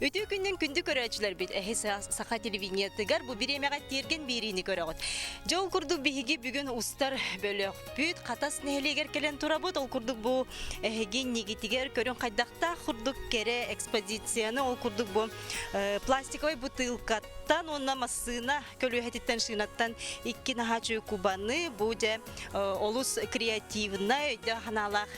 Үтүө күннэн күндү көрөөччүлэрбит, эһи саха телевидениетыгар бу бириэмэҕэ тиэргэн биэриини көрөҕүт. Дьэ ол курдук биһиги бүгүн устар бөлөхпүт Хатас нэһилиэгэр кэлэн турабыт. Ол курдук бу эһиги иннигитигэр көрүн хайдахтаах курдук кэрэ экспозицияны, ол курдук бу пластиковай бутылкаттан уонна массыына көлүөһэтиттэн шинаттан икки наһаа кубаны бу дьэ олус креативнай өйдөөх санаалаах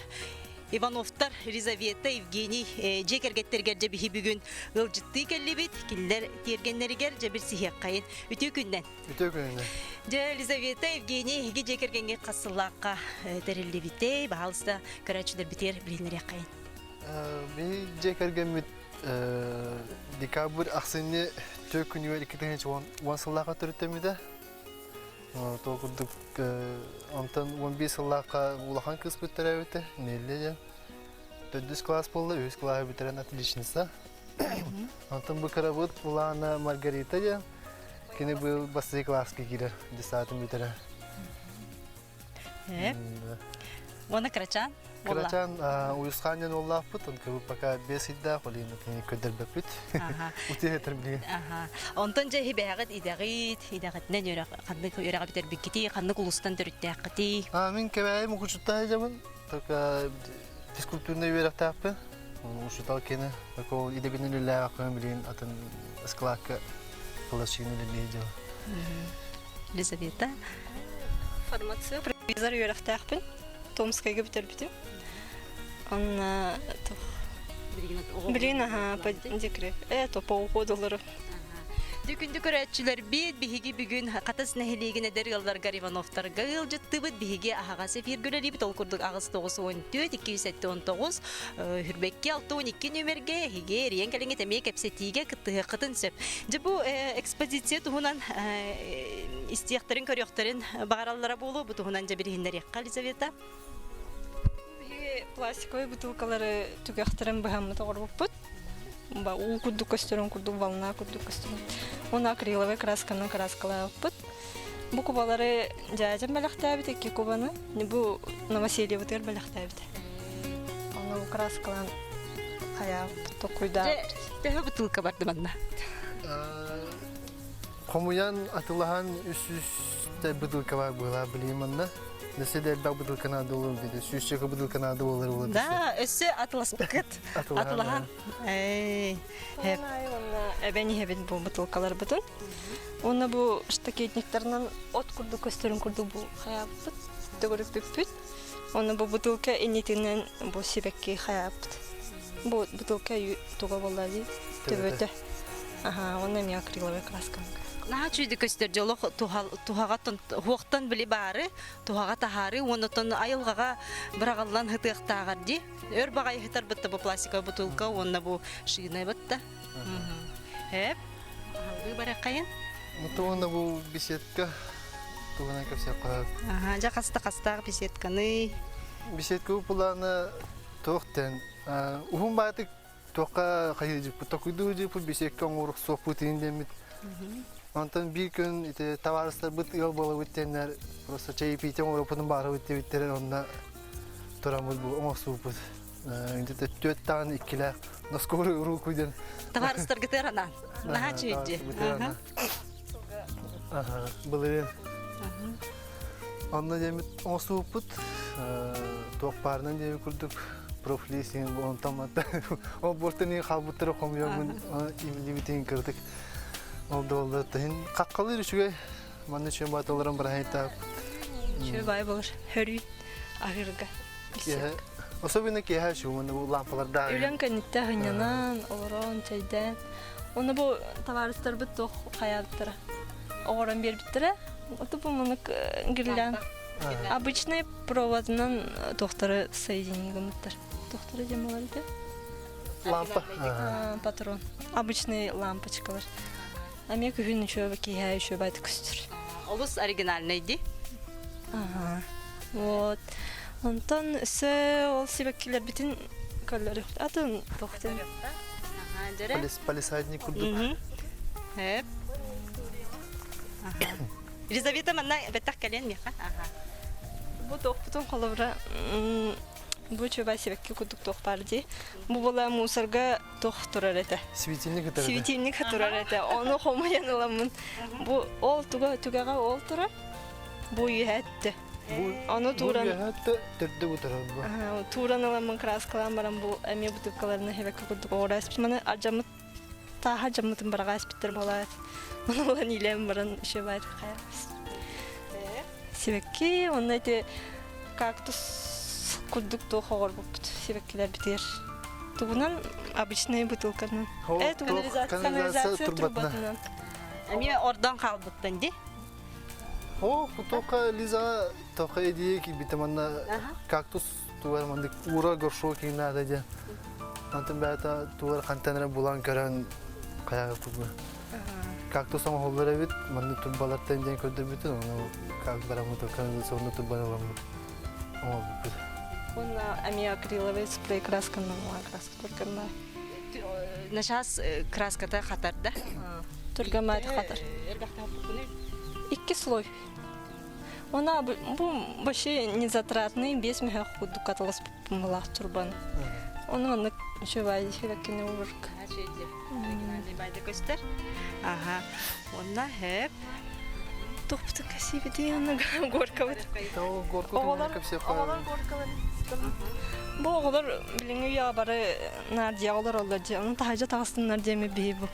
Ивановтар Елизавета, Евгений дьиэ кэргэттэригэр дьэ биһи бүгүн ыалдьыттыы кэллибит. Кинилэр тиэргэннэригэр дьэ билсиһиэххэйин. Үтүө күннэн. Үтүө күнүнэн. Дьэ, Елизавета, Евгений, эһиги дьиэ кэргэҥҥэ хас сыллаахха тэриллибитэй? Баһаалыста көрөөччүлэрбитигэр билиһиннэриэххэйин. Биһи дьиэ кэргэммит декабрь ахсынньы түөрт күнүгэр 2010 сыллаахха төрүттэммитэ. Ол курдук онтон 11 сыллаахха улахан кыыспыт төрөөбүтэ, Нелли диэн. Төрдүс класс буолла, үһүс кылааһы бүтэрэн отличница. Онтон бу кырабыт Улаана Маргарита диэн. Кини быйыл бастакы класска киирэр, десятын бүтэрэр. Уонна кырачаан? Кырачаан Уйусхаан диэн уоллаахпыт, он кыбы пока бес ыйдаах, ол иһин итини көрдөрбөппүт. Утуйа этэр билигин. Онтон дьэ иһибээҕит идэҕит, идэҕитинэн үөрэх ханнык үөрэҕи бүтэрбиккитий, ханнык улуустан төрүттээххитий? Мин Кэбээйи Мукучуттан сылдьабын, только физкультурнай үөрэхтээхпин. Учуутал кини, такого идэбинэн үлэлээбэппин билигин атын складка кылачыгын үлэлии дьыл. Елизавета. Фармация провизор үөрэхтээхпин. Томскайга бүтэрбитим. Онно Билигин аха по декрет. То по уходу олору. Дьэ күндү көрөөччүлэрбит, биһиги бүгүн Хатас нэһилиэгин эдэр ыалларгар Ивановтарга ыалдьыттыбыт. Биһиги аһаҕас эфиргэ үлэлиибит. Ол курдук 8 94 279 Хүрбэкки 62 нүмергэ эһиги эрийэн кэлиҥҥит эмиэ кэпсэтиигэ кыттыһыаххытын сөп. Дьэ бу экспозиция туһунан истиэхтэрин, көрүөхтэрин баҕараллара буолуо. Бу туһунан дьэ билиһиннэриэххэ, Елизавета. Биһиги пластиковай бутылкалары түгэхтэрин быһаммыт оҕорбуппут. Уу курдук көстөрүн курдук, волна курдук көстөрүн. Уонна акриловай красканан краскалаабыппыт. Бу кубалары дьээдьэм бэлэхтээбит икки кубаны. Бу новосельебытыгар бэлэхтээбит. Онно бу краскалаан хайаабыт, токуйдаабыт. Төһө бутылка барды манна? Хомуйан атылаһан үс сүүс бытылка бар быһыылаах билигин манна. Өссө да элбэх бытылка наада буолуон диде. Сүүсчэкэ бытылка наада буолар буолар. Да, өссө атыласпыкыт. Атылаһан. Эй. Уонна эбэн иһэбит бу бытылкаларбытын. Уонна бу штакетниктарынан от курдук көстөрүн курдук бу хайааппыт, төгүрүкпүппүт. Уонна бу бутылка иннитинэн бу сибэкки хайааппыт. Бу бутылка туга буолла дии? Төбөтө. Аха, уонна эмиэ акриловай краскаҥка. Наһаа үчүгэй көстөр дьолох туһаҕа туһуохтан били баары туһаҕа таһаары уонна айылҕаҕа быраҕыллан һытыахтааҕар дии. Өр баҕайы һытар бытта бу пластиковая бутылка уонна бу шина бытта. Эп, аһалыы барахайын. Уонна бу беседка туһунан кэпсиэххэ. Аха, дьэ хаста хастаах беседканы. Беседка бу туох тэн уһун баатык туохха хайыдьыппыт токуйдуу дьыппыт беседка оҥорук суохпут иһин диэммит. Онтон биир күн ити табаарыстарбыт ыал буолабыт диэннэр просто чаепитие оҥороппутун баарыбыт диэбиттэрин онно тураммыт бу оҥорсубуппут. Где-то түөрт таан иккилээх на скорую руку диэн. Табаарыстаргытыгар анаан. Наһаа үчүгэй Ага, былырыын. Онно диэммит оҥостубуппут туох баарынан диэби курдук профлистинг онтон манта ол буортан иһин хаалбыттары хомуйаммын имнибитин кырдык ол да буолла тыһын хаххалыыр үчүгэй манна үчүгэй бааталарым бырахайтаап Үчүгэй баай болар хөрүү аһыырга Особенно киэһэ үчүгэй уонна бу лампалардаах Үлэн кэнниттэ хынньанан, олорон, чэйдээн. Уонна бу табаарыстарбыт туох хайаабыттара оҕорон биэрбиттэрэ. Ото бу маннык гирлянд. Обычный проводынан туохтары соединение гыммыттар. Туохтары диэн буолар этэ? Лампа. Патрон. Обычный лампочкалар. Эмиэ күһүн үчүгэй киэһэ үчүгэй байтык көстөр. Олус оригинальный ди. Ага. Вот. Онтон өссө ол сибэккилэрбитин көрлөрүөхт. Атын туохтан? Палисадник курдук. Эп. Елизавета манна бэттэх кэлиэн миэхэ. Бу туохпутун холобура. Бу чуба сибэкки курдук туох баар дии. Бу була мусорга туох турар этэ. Светильник турар. Светильник турар этэ. Ону хомуйан ыламмын. Бу ол туга түгэҕэ ол турар. Бу үһэтте. Ону тууран Үһэтте төрдө бу турар бу. Тууран ыламмын краскалаан баран бу эмиэ бутылкаларына сибэкки курдук оҕура Маны алдьаммыт тааһа дьаммытын бараҕа испиттэр буолаат. Ону ылан иилээн баран еще баар хайа. Сибэкки, онно ити кактус курдук туох оҕорбуппут сибэккилэрбитигэр. Тугунан обычный бутылканан. Э, канализация турбатынан. Эмиэ ордон хаалбыттан ди. О, тока Лиза тока идея киирбитэ манна кактус тугар мандык уура горшок надо диэн. Антон бэйэтэ тугар хантан эрэ булан көрөн хайаабыппыт. Кактус оҥоһуллар эбит, маннык турбалартан диэн көрдөрбүтүн, ону как бараммыт канализационный турбаны ыламмыт оҥорбуппут. Уонна эмиэ акриловый спрей красканан краска тургаммай. Начаас краската хатарда. Тургаммай хатар. Икки слой. Она бу вообще незатратный, без мехах курдук каталаспыт турбан. Оны маннык үчүгэй кини урк. Көстөр. Ага. Онна хэп. Тухпутун касибити онна горкабыт. Оҕолор Оҕолор горкалар. Бу оҕолор билиҥҥи үйэҕэ бары наардыйа олороллор оллор дии. Онон таһырдьа таҕыстыннар диэми биһи бу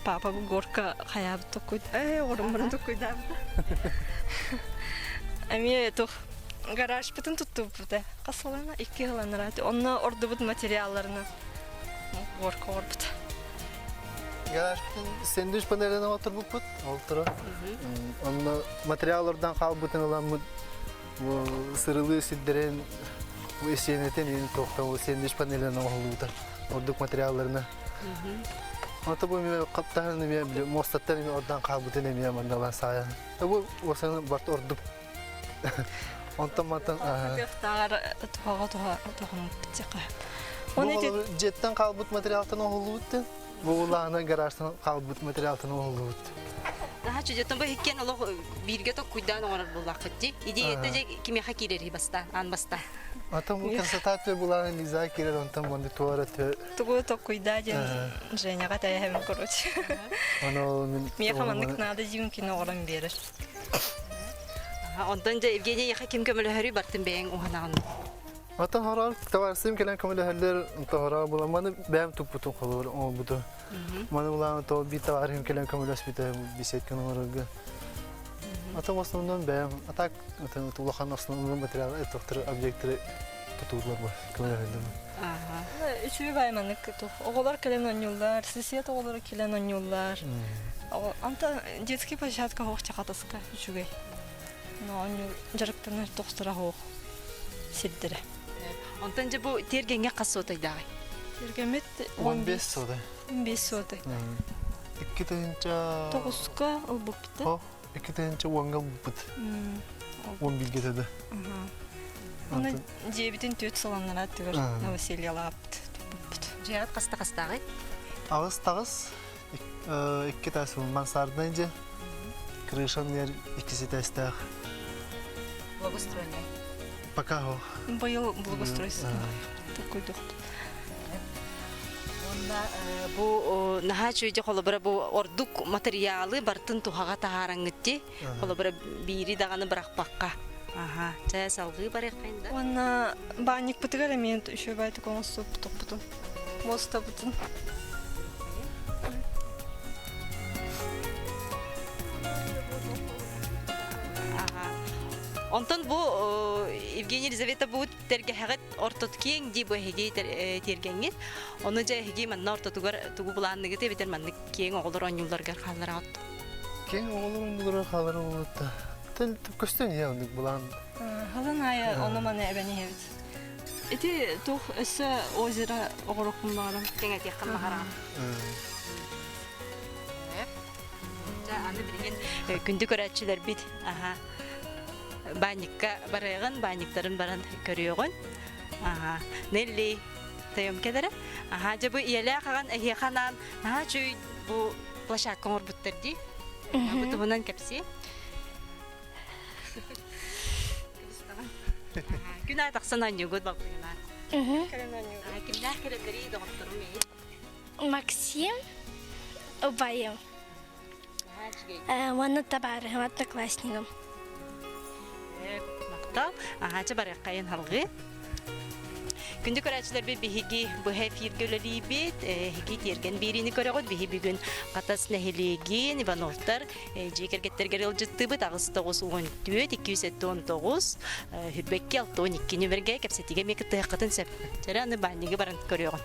папа бу горка хайаабыт токкуй. Ээ, оҕорум баран токкуйдаабыта. Эмиэ тух гаражпытын туттубут ээ. Хас сылына? Икки сыланара. Онно ордубут материалларынан горка оҥорбут. Гаражпытын сэндвич панелинэн оторбуппут, ол тура. Онно материаллардан хаалбытын ыламмыт бу сырылыы сирдэрин бу истиэнэтин иин туохтан бу сэндвич панелинэн оҥоһуллубута ордук материалларына. Ото бу эмиэ хаптаһын эмиэ били муостаттан эмиэ ордон хаалбытын эмиэ манналаан саайан. Бу уосаны барт ордук. Онтон мантан Кыахтааҕар туһаҕа туһа туһаммыт Бу дьиэттэн хаалбыт материалтан оҥоһуллубут Бу улаана гаражтан хаалбыт материалтан оҥоһуллубут. Наһаа чудетон бу иккиэн олох бииргэ токкуйдаан оҥорор буоллаххыт дии. Идеята дьэ кимиэхэ киирэрий бастаан, аан бастаан. Атын бу констатация булаана Лиза киирэр онтон манды туора тө Тугу токкуйдаа диэн Женяҕа тэйэһэбин короче. Ону мин Миэхэ маннык наада диэн кино оҥорон биэрэр. Онтон дьэ Евгения яха ким көмөлөһөрүй бартын бэйэҥ уһанаҕын. Ата хороор табаарыстым кэлэн көмөлөһөллөр, онто хороо була маны бэйэм туппутум холобур оҥорбуту. Маны булаан то биир табаарыһым кэлэн көмөлөспүтэ беседканы оҥорорго. Ата в основном бэйэм, а так улахан основной материал тохтор объекттары тутуулар бу көмөлөһөллөр. Үчүгэй бай маннык оҕолор кэлэн оонньууллар, сосед оҕолоро кэлэн оонньууллар. Онтон детский площадка оһох чахатаска үчүгэй. Оонньуу дьарыктанар тохтора оһох сирдэрэ. Онтон дьэ бу тиэргэҥҥэ хас суотайдааҕый? Тиэргэммит 15 суотай. 15 суотай. Икки тыһыынча... Тоҕуска ылбыппыт. О, икки тыһыынча уонга ылбыппыт. Уон бииргэ да. Оны дьиэбитин түөрт сыланнара түгэр новосельелааппыт туппуппут. Дьиэҕит хаста хастааҕый? Аҕыс таҕыс, икки таас мансарднай дьиэ. Крышан нер иккиси тэстээх. Благоустройный. Пока хо. Быйыл благоустройство такойдохпут. Уонна бу наһаа үчүгэй холобура бу ордук материалы бартын туһаҕа таһаараңҥыт дии. Холобура биири даҕаны бырахпакка. Аха, чэ салгыы барыаххайын да. Уонна баанньыкпытыгар эмиэ үчүгэй оҥостубутуппутун, муостабытын. Онтон бу Евгения Елизавета бу тэлгэһэҕит ортот киэҥ дии бу эһиги тиэргэҥҥит. Ону дьэ эһиги манна ортотугар тугу былаанныгыт эбэтэр маннык киэҥ оҕолор оонньуулларыгар хааллараҕыт? Киэҥ оҕолор оонньуулларыгар хаалар буолуота. Көстөн иһэ оннук былаан. Халан аайы ону маны эбэн иһэбит. Ити туох өссө озеро оҕороккун баҕарам. Кэҥэтиэххин баҕараҕын. Дьэ, аны билигин күндү көрөөччүлэрбит аха баанньыкка барыаҕын, баанньыктарын баран көрүөҕүн. Аха, Нелли тойом кэлэрэ. Аха, дьэ бу ийэлээх аҕан эһиэхэ анаан наһаа үчүгэй бу площадка оҥорбуттар дии. Бу туһунан кэпсиэ. Күн аайы тахсан оонньуугут балтыгынаан. Кимнээх кэлэллэрий доҕотторум Максим убайым. Уонна табаарыһым, одноклассникым. Махтал. Аһаачы барыаххайын халгыы. Күндү көрөөччүлэрбит биһиги быһа эфиргэ үлэлиибит. Эһиги тиэргэн биэриини көрөҕүт. Биһи бүгүн Хатас нэһилиэгин Ивановтар дьиэ кэргэттэргэр ыалдьыттыыбыт. 8 94 279 Хүрбэкки 62 нүмергэ кэпсэтиигэ эмиэ кыттыһыаххытын сөп. Чэрэ аны баанньыгы баран көрүөҕүн.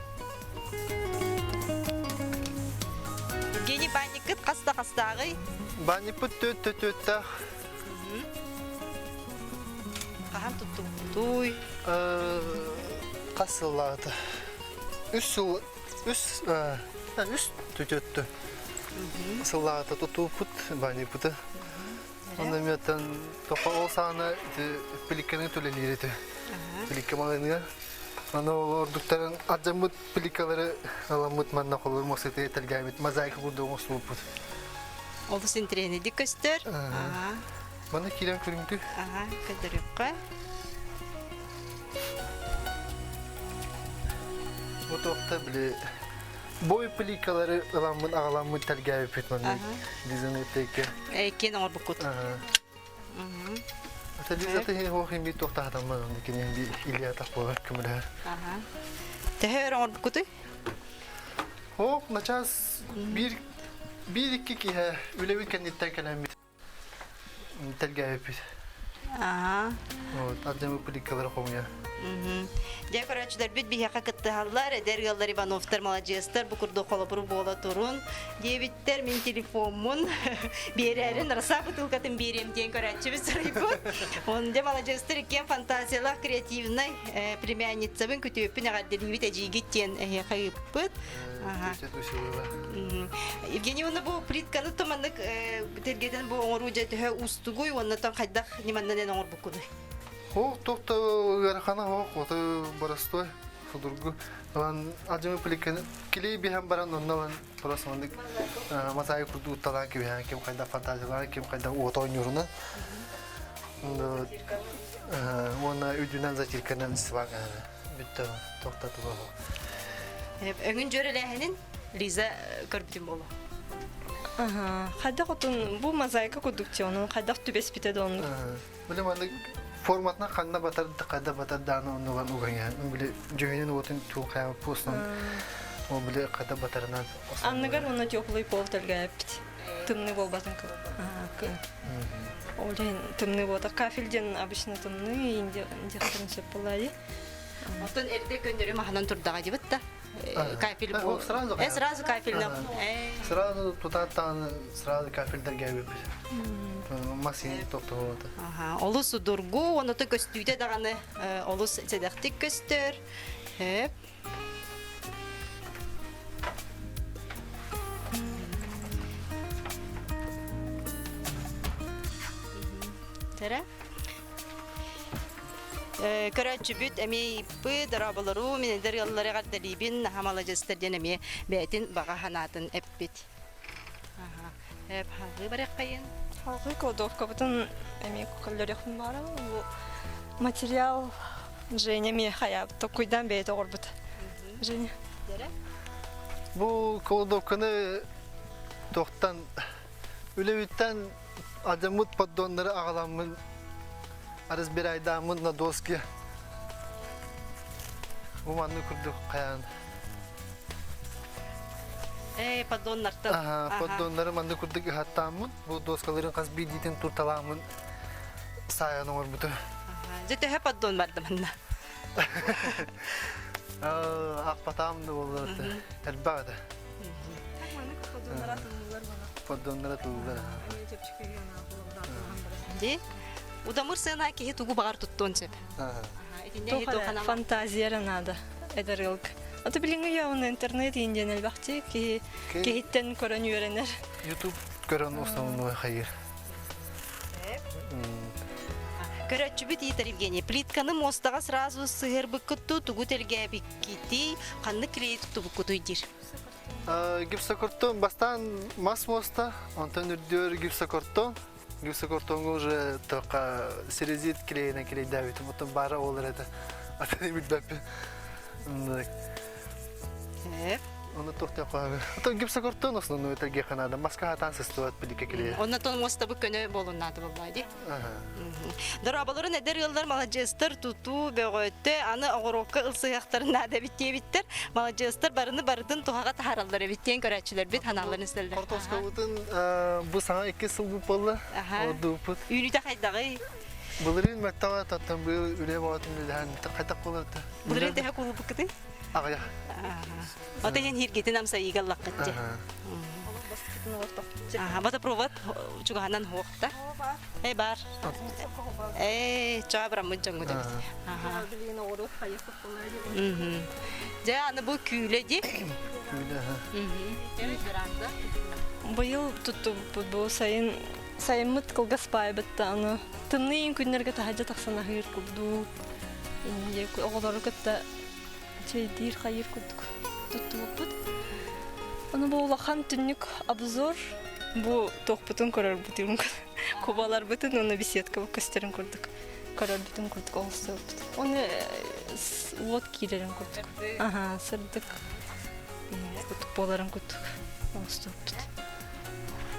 Евгений баанньыккыт хас да хастааҕый? Баанньыкпыт төрт төрттээх. Хаһан туттубутуй? Хас сыллааҕыта? Үс сыл, үс, үс түтөттү. Сыллааҕыта тутууппут баанньыкпыты. Онно эмиэттэн тоқо ол саҕана пликканы төлөлиир этэ. Пликка маҕаһыыныгар. Аны ол ордуктарын ардьаммыт пликкалары ыламмыт манна холор муостатыгар тэлгээбит мозаика курдук оҥостубуппут. Олус интэриэһинэйдик көстөр. Манна киирэн көрүҥтү. Аха, көрдөрүөххэ. Бу туохта били бой пликалары ыламмын аҕаламмын тэлгээбиппит манна дизайн эттээккэ. Киэн оҥорбуккут. Телевизорты хуох имби туохтаатаммын онно кини Илья буолар көмөлөһөр. Төһө өр оҥорбуккутуй? Хоох начаас биир биир икки киһи үлэбит кэнниттэн кэлэммит тэлгээбиппит. Аа. Вот, ардьамы плиткалары хомуйа. Дьэ, көрөөччүлэрбит биһиэхэ кыттыһаллар, эдэр ыаллар Ивановтар маладьыастар, бу курдук холобур буола турун диэбиттэр. Мин телефоммун биэрээрин роса бытыылкатын биэриэм диэн көрөөччүбүт суруйбут. Он дьэ маладьыастар иккиэн фантазиялаах креативнай племянницабын күтүөппүн эҕэрдэлиибит эдьиийгит диэн эһиэхэ ыыппыт. Евгений уонна бу плитканы туманнык тиргэтэн бу оҥоруу дьэ төһө уустугуй уонна тон хайдах ньыманнан эн оҥорбуккунуй? Хоох туох да ыарахана хоох ото боростуой судургу. Ылан адьымы плитканы килей биһэн баран онно ылан просто маннык мозаика курдук утталаан кибиһэн ким хайдах фантазиялаан ким хайдах уот оонньуурунан уонна үрдүнэн затирканан свага бүттэ тоқтатыла Өҥүн дьүөрэлээһинин Лиза көрбүтүм буолуо. Хайдах отун бу мозаика курдук онун хайдах түбэспитэ да оннук. Били маннык форматына ханна батар хайда батар дааны оннуган угаҥа. Били дьүһүнүн уотун туухаа пуустан ол били хайда батарынан. Анныгар уонна теплый пол төлгээппит. Тымныы буолбатын кыл. Ол иһин тымныы буолбатах. Кафель диэн обычно тымныы, индиахтарын сөп буолаайы. Оттон эрдэ көннөрү маһынан турдаҕа дибит да. Кафель бу. Сразу сразу кафельна. Сразу тутааттаан сразу кафельдерге эбиппит. Массыына тохтоһуота. Олус судургу, оното көстүүтэ даҕаны олус сэдэхтик көстөр. Хөп. Тара. Көрөөччүбүт эмиэ ыйыппыт, дорооболору, мин эдэр ыаллары эҕэрдэлиибин, наһаа маладьыастар диэн эмиэ бэйэтин баҕа санаатын эппит. Салгыы барыаххайын. Салгыы кладовкабытын эмиэ көрдөрүөхпүн баҕарабын. Бу материал Женя эмиэ хайаабыт, токкуйдаан бэйэтэ оҥорбут. Женя. Бу кладовканы туохтан үлэбиттэн Адьаммыт поддоннары аҕаламмын разбирайдааммын на доске бу маннык курдук хайаан Ээ, поддоннартан. Аха, поддоннары маннык курдук ыһаттааммын, бу доскаларын хас биирдиитин турталааммын саайан оҥорбутум. Дьэ төһө поддон барда манна? Аппатаам да буоллар элбэх этэ. Поддоннара тыллар. Ди удамыр сыана киһи тугу баҕар туттуон сөп. Фантазия надо эдэр ыалг. Ото билиҥҥи явно интернет индиэн элбэхти киһи киһиттэн көрөн үөрэнэр. YouTube көрөн основной хайыр. Көрөөччүбүт Иитер Евгений, плитканы муостаҕа сразу сыһыарбыккыттуу тугу тэлгээбиккитий, ханнык клей туттубуккутуй диир. Гипсокартон бастаан мас муоста, онтон үрдүөр гипсокартон. Гипсокартоҥҥа уже тоққа серезит клейинэн клейдээбитим, оттон баара ол эрэ этэ. Атын билбэппин. Оны туох диэххэ Ото гипсокартон основной этэргэ ханада маска хатаан сыстыбат биликке килиэ. Оннотон муостабы көнө буолуннааты буоллаа ди. Дорооболорун эдэр ыаллар маладьыастар тутуу бөҕөтө аны оҕуруокка ылсыһыахтарын наада эбит диэбиттэр. Маладьыастар барыны барытын туһаҕа таһаараллар эбит диэн көрөөччүлэрбит ханаалларын истэллэр. Хортуоскабытын бу саҥа икки сыл буолла. Ордууппут. Үүнүүтэ хайдаҕый? Былырыын мөттөҕө таттан быйыл үлэ бөҕөтүн үлэһэн хайдах буолар да. Былырыын төһө куулбуккутуй? Аҕыйах. Ото иһин хиргитин амсайыыга ыллаххытчы. Водопровод чугаһынан хуохта. Э бар. Э чаабыраммыт дьоҥҥут эбит. Дьэ аны бу күүлэ ди. Күүлэ. Быйыл туттубут бу сайын сайыммыт кылгас баайбыт аны тымныы күннэргэ таһырдьа тахсан аһыыр курдук оҕолору кытта чэйдиир хайыыр курдук туттубуппут. Ону бу улахан түннүк обзор бу туохпутун көрөрбүтүн кубаларбытын уонна беседка көстөрүн курдук көрөрбүтүн курдук олустубуппут. Оны уот киирэрин курдук. Аха, сырдык курдук буоларын курдук оҥостубуппут.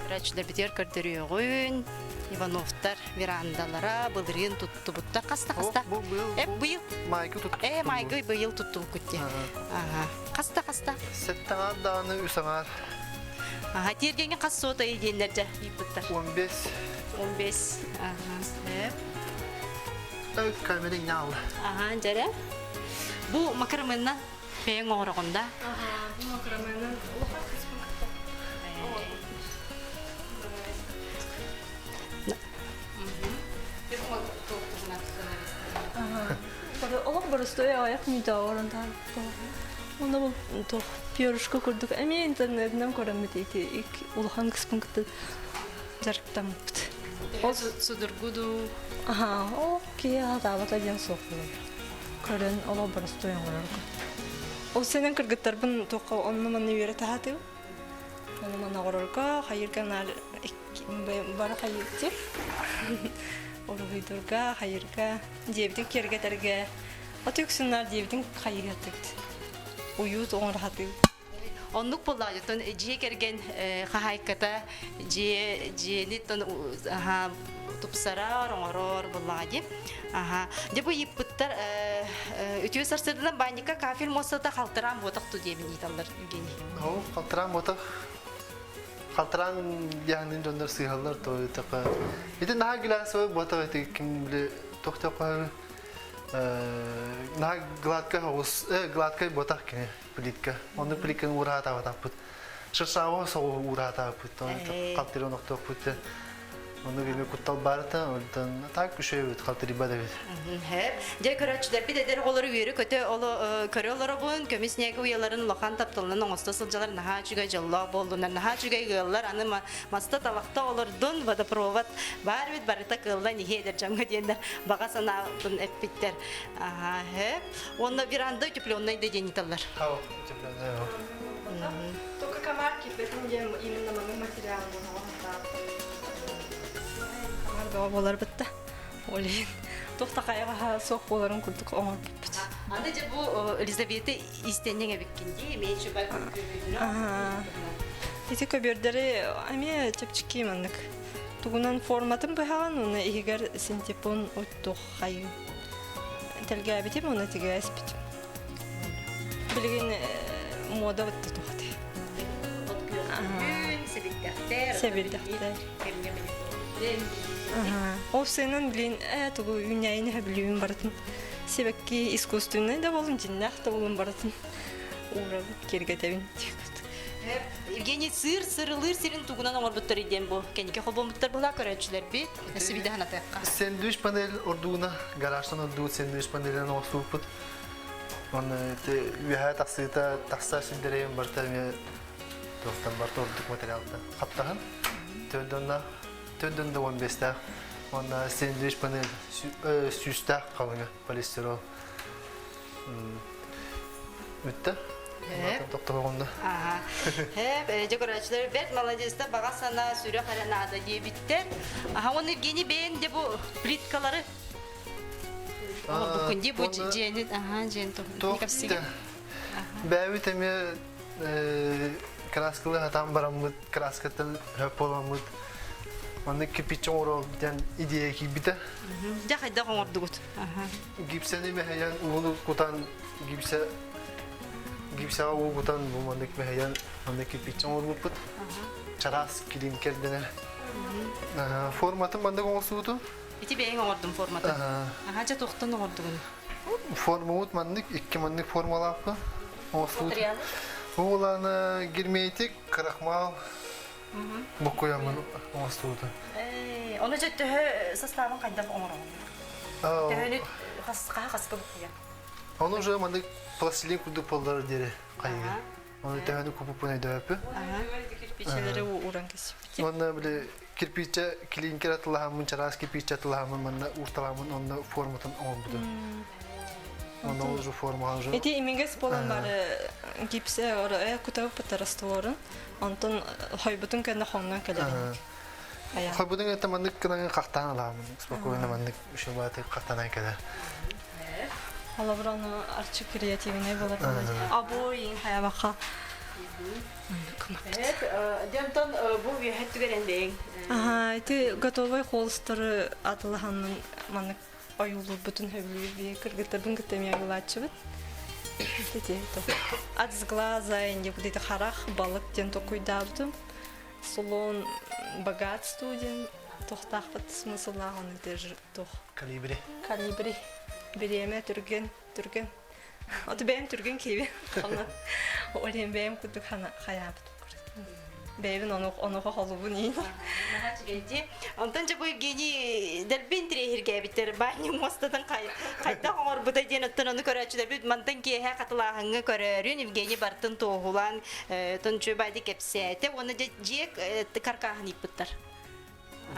Көрөөччүлэрбитигэр көрдөрүөҕүн Ивановтар верандалара былырыын туттубуттар. Хаста хаста? Бу быйыл. Э быйыл. Майгы туттубут. Э майгы быйыл туттубуккут дии. Аха. Хаста хаста? Сэттэ аҥаар даҕаны үс аҥаар. Аха, тиэргэҥҥэ хас суотай диэннэр дьэ ыйыппыттар. 15. 15. Аха. Э камера иҥнэ Аха, дьэрэ. Бу макаромынна бэйэҥ оҥороҕун да? Аха, бу макаромыннан улахан кыыспын кытта. Олох боростуой аҕыйах мүнүүтэ орон Онно бу туох перышко курдук эмиэ интернетинэн көрөммүт ити улахан кыспын кытта дьарыктаммыппыт. Ол судургу дуу? Аха, ол киһи хатаабата диэн суох буолар. Көрөн олох боростуой оҥорорго. Ол сенен кыргыттарбын туохха онно-манна үөрэтэ сатыыбын. Онно-манна оҥорорго, хайыырга наар бары хайыырдыр. Уруһуйдурга, хайыырга, дьиэбитин киэргэтэргэ. От үксүн наар дьиэбитин хайыһатыбыт. Уют оҥорохатыбыт. Оннук буоллаҕа дьоттон дьиэ кэргэн хаһаайката дьиэ дьиэни тон тупсарар, оҥорор буоллаҕа дии. Аха. Дьэ бу ыйыппыттар үтүө сарсыарданан баанньыкка кафель муостата халтараан буотах ту диэбин ыыталлар Евгений. Ол халтараан буотах. Халтараан диэхинин дьоннор сыыһаллар то такая. Ити наһаа глянцевый буотах ити ким били туох такой наһаа гладкай оҕус гладкай буотах кини плитка. Онно плитканы уураатаабатахпыт. Шершавого соҕу уураатаабыппыт. Халтырын охтуохпут. Ону биме куттал барыта, онтон так күшөйбүт, халтырыйбат эбит. Дьэ көрөөччүлэрбит эдэр оҕолору үөрэ-көтө көрө олоробун, көмүс ньээги уйаларын улахан тапталынан оҥосто сылдьалар наһаа үчүгэй дьоллоох буоллунар, наһаа үчүгэй ыаллар, аны маста талахта олордун, водопровод баар эбит, барыта кыаллан иһи эдэр дьоҥҥо диэннэр баҕа санаабын эппиттэр. Уонна веранда утепленный да диэн ыыталлар. Утепленный. Только комар киппетин диэн именно маннык материал Комар бөҕө буолар бытта. Ол иһин туох да хайаҕаһа суох буоларын курдук оҥорбуппут. Аны дьэ бу Елизавета иистэнньэҥ эбиккин дии, эмиэ чубай Ити көбүөрдэри эмиэ чэпчэки маннык тугунан форматын быһаҕын уонна иһигэр синтепон уттух хайыы тэлгээбитим уонна тигээспитим. Билигин муода бытта туохты. Сэбирдэхтэр. Сэбирдэхтэр. Ол сыынан билин ээ тугу үүнээйини сөбүлүүбүн барытын сибэкки искусственнай да буолун дьиннээх да буолун барытын уурабыт киэргэтэбин Евгений сыр сырылыыр сирин тугунан оҥорбуттар диэн бу кэнники холбоммуттар была көрөөччүлэрбит өссө ханатыахха. Сэндвич панель ордууна гаражтан ордуут сэндвич панелин оҥостубуппут. Онно ити үөһээ тахсыыта тахса сирдэрэйин барыта эмиэ туохтан барыта ордук материалтан хаптаһын. Төрдөнна төрдөн да 15-тээх уонна сэндвич панель сүүстээх халыҥа полистирол Бүттэ. Тохтоһоҕунна. Хэп, дьэ көрөөччүлэр бэрт молодецтар баҕа санаа сүрэх эрэ наада диэбиттэр. Аха, уонна Евгений бэйэн де бу плиткалары. Оҥорбуккун дии бу дьиэни аха дьиэн туһунан кэпсиигин. Бэйэбит эмиэ краскалы хатаан бараммыт, краскаттан хөп буоламмыт маннык кирпиччэ оҥоруох диэн идея киирбитэ. Дьэ хайдах оҥордугут? Гипсэни мэһэйэн ууну кутан гипсэ гипсэҕэ уу кутан бу маннык мэһэйэн маннык кирпиччэ оҥорбуппут. Чараас килиҥкэр дэнэр. Форматын маннык оҥорсубутум. Ити бэйэҥ оҥордум форматын. Аха дьэ туохтан оҥордугун? Формабыт маннык, икки маннык формалаахпын. Оҥостубут. Уоланы герметик, крахмал буккуйаммын оҥостубутум. Ону дьэ төһө составын хайдах оҥороҕун? Төһөнү хаһа хаска буккуйа? Ону уже маннык пластилин курдук буоллар диэри хайыга. Оны төһөнү купуппун өйдөөппүн. Кирпичэлэри ууран кэспити. Уонна били кирпииччэ клинкер атылаһаммын, чараас кирпииччэ атылаһаммын, манна уурталааммын онно форматын оҥорбутум. Онно уже формаҕа уже Ити имигэс буолан бары гипсэ ора кутабыт растворун, онтон хойбутун кэннэ хоҥнон кэлэр. Хойбутун это маннык гынан хахтаан аламын, спокойно маннык ушубаты хахтанан кэлэр. Холобур, ону арчы креативнай болар. Обои хаябаха. Дьонтон бу үөһэ түгэрэн бэйэҥ. Аха, ити готовый холсторы атылаһаннын маннык ойуулурбутун хөбүлүүр бии кыргыттарбын кытта эмиэ ойуулааччыбыт. Ити от сглаза инде кудайты харах балык диэн токуйдаабытым. Слон богатству диэн тохтаахпыт смысллаах оны туох Калибри. Калибри. Бириэмэ түргэн, түргэн. Оту бэйэм түргэн кииби. Онон олен бэйэм курдук хайаабыт. Бэйэбин онуха холубун иин. Онтон дьэ бу Евгений дэлби интириэһиргээбиттэр баанньык муостатын хайдах оҥорбута диэн оттон ону көрөөччүлэрбит мантан киэһэ хатылааһыҥҥа көрөөрүн Евгений бартын туоһулаан тончуй баайды кэпсээтэ уонна дьэ дьиэ каркааһын ыыппыттар.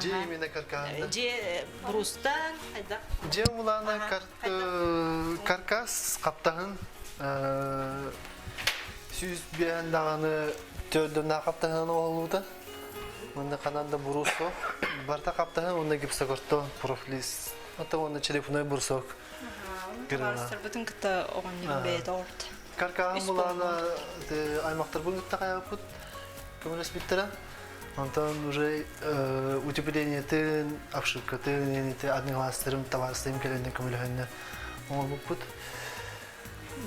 Дьиэ именно каркаһында. Дьиэ брустан хайдах? Дьиэ улаана каркас хаптаһын 105 даҕаны төрдөннаа хаптаһын оһолуута. Мында ханан да бурус суох. Барта хаптаһын уонна гипсокартон профлист. Ата уонна телефонной брусок. Табаарыстарбытын кытта оҕонньорум бэйэтэ оҕорто. Каркаһын булаана аймактарбын кытта хайаппыт көмөлөспүттэрэ. Онтон уже утеплениетын, обшивкатын, ити админластарым, табаарыстарым кэлэннэр көмөлөһөннөр оҥорбуппут.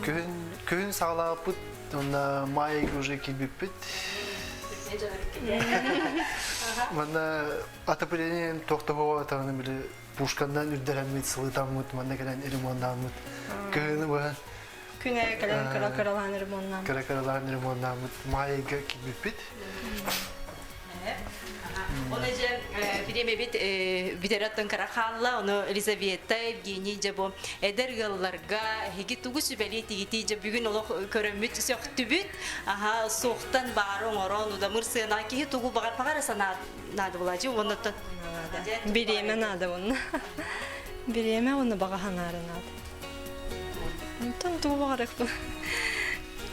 Күһүн, күһүн саҕалаабыппыт, уонна маай уже киирбиппит. Манна отопление туохтоһуо атаҕына били пушканнан үрдэрэммит, сылытаммыт, манна кэлэн ремоннааммыт. Кыһыны быһан Күнэ кэлэн кыра-кыралаан ремоннааммыт. Кыра-кыралаан ремоннааммыт. Маайга киирбиппит. Оны же биремебит бүтераттан кара хаалла, ону Елизавета, Евгений же бу эдэр ыалларга хиги тугу сүбэлии тигити же бүгүн олох көрөммүт сөхтүбүт, аха суохтан баары оҥорон удамыр сыана киһи тугу баҕар баҕара санаа наада буолаачы уоннаттан Бириэмэ наада уонна. Бириэмэ уонна баҕа санаары наада. Онтон тугу баҕарыахпын.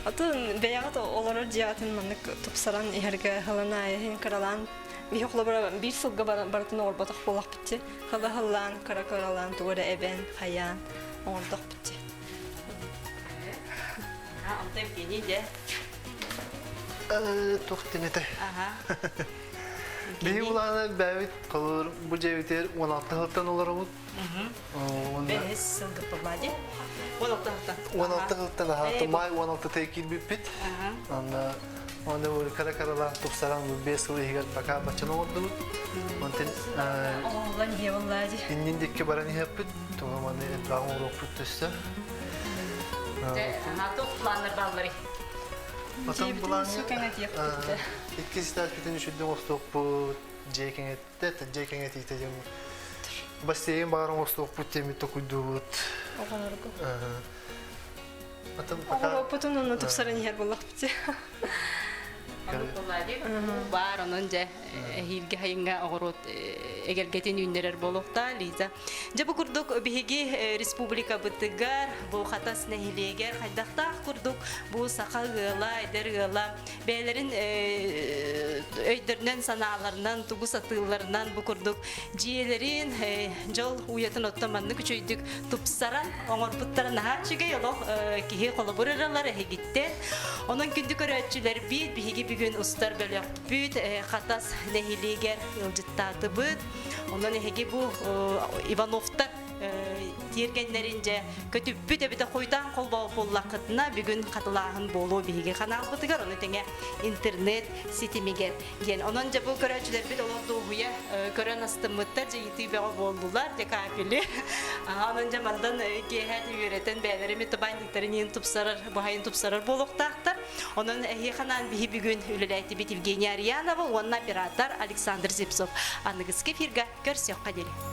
Атын бэйэҕит олорор дьиэҕитин маннык тупсаран иһэргэ һылын аайы иһин кыралаан биһи холобура биир сылга барытын оҥорботох буоллахпыт дии. Хыла-хыллаан, кыра-кыралаан тугу эрэ эбэн, хайаан оҥордохпут дии. Онтон Евгений дьэ. Туох диэн этэй? Биһи улаана бэйэбит холобур бу дьиэбитигэр 16 сылтан олоробут. Бэһис сылга Влади. 16 сылтан. 16 сылтан аһааты маай 16 киирбиппит. Онно Оны кара каралаан тупсаран бу 5 сыл иһигэр пока баччаны оҥордубут. Онтон Оҕолон иһэ Влади. иннин дикки баран иһэппит. Туга маны элбэҕи оҥоруохпут төссө. Туох планнар баалларый? Отон Дьиэбитин кэҥэтиэхпит. Иккис этажпытын үчүрдүн оҥостуохпут, дьиэ кэҥэттэ, дьиэ кэҥэтиитэ диэн бассейн баар оҥостуохпут диэммит токуйдуубут. Оҕолорго. Атын пока Оҕолорбутун онно тупсаран иһэр буоллахпыт. Баар онон дьэ эһиилги хайыҥҥа оҕуруот эгэлгэтин үүннэрэр буолуохтаа Лиза. Дьэ бу курдук биһиги республикабытыгар бу Хатас нэһилиэгэр хайдахтаах курдук бу саха ыала, эдэр ыала бэйэлэрин өйдөрүнэн санааларынан тугу сатыылларынан бу курдук дьиэлэрин дьол уйатын оттон маннык үчүгэйдик тупсаран оҥорбуттара наһаа үчүгэй олох киһи холобур ыралар эһигиттэн. Онон күндү көрөөччүлэрбит биһиги бүгүн устар бөлөхпүт Хатас нэһилиэгэр ыалдьыттаатыбыт. Онон эһиги бу Ивановтар тиэргэннэрин дьэ көтүппүт эбитэ хойутаан холбоох буоллаххытына бүгүн хатылааһын буолуо биһиги ханаалбытыгар ону тэҥэ интернет ситимигэр диэн. Онон дьэ бу көрөөччүлэрбит олох дуоһуйа көрөн астыммыттар, дьайытыы бөҕө буоллулар, дьэ капели. Онон дьэ мандан киэһэ үөрэтэн бэйэлэрэ эмиэ табаанньыктарын иһин тупсарар, баһайын тупсарар буолуохтаахтар. Онон эһиэхэ анаан биһи бүгүн үлэлээтибит Евгения Арьянова уонна оператор Александр Зипсов. Аныгыскы эфирга көрсүөххэ диэри.